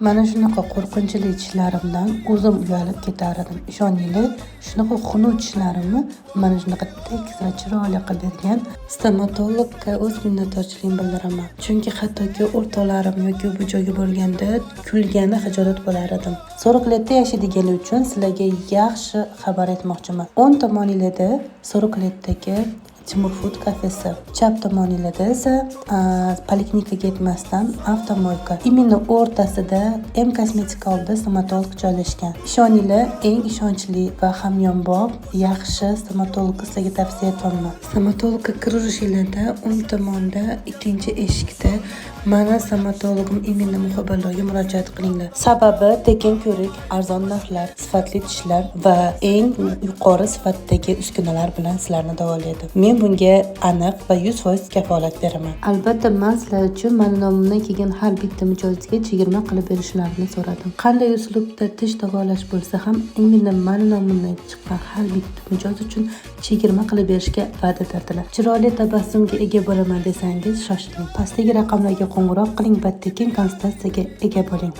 Mana shunaqa qo'rqinchli tishlarimdan o'zim uyalib ketar edim. Ishoninglar, shunaqa xunuk tishlarimni mana shunaqa tekis va chiroyli qilib bergan stomatologga o'z minnatdorchiligimni bildiraman. Chunki hattoki o'rtoqlarim yoki bu joyga borganda kulgani xijolat bo'lar edim. 40 лет da yashaydiganlar uchun sizlarga yaxshi xabar aytmoqchiman. O'ng tomoninglarda 40 лет dagi Timur Food kafesi. Chap tomoninglarda esa poliklinikaga yetmasdan автомойка. Именно o'rtasida M kosmetika oldida stomatolog joylashgan. Ishoninglar, eng ishonchli va hamyonbop, yaxshi stomatologni sizlarga tavsiya etaman. Stomatologga kirishinglarda o'ng tomonda ikkinchi eshikda mani stomatologim, именно Muhibulloga murojaat qilinglar. Sababi tekin ko'rik, arzon narxlar, sifatli tishlar va eng yuqori sifatdagi uskunalar bilan sizlarni davolaydi. Men bunga aniq va 100% kafolat beraman. Albatta, man sizlar uchun mani nomimdan kelgan har bitta mijozga chegirma qilib berishlarini so'radim. Qanday uslubda tish davolash bo'lsa ham, именно mani nomimdan chiqqan har bitta mijoz uchun chegirma qilib berishga va'da berdilar. Chiroyli tabassumga ega bo'laman desangiz, shoshiling. Pastdagi raqamlarga qo'ng'iroq qiling va tekin konsultatsiyaga ega bo'ling.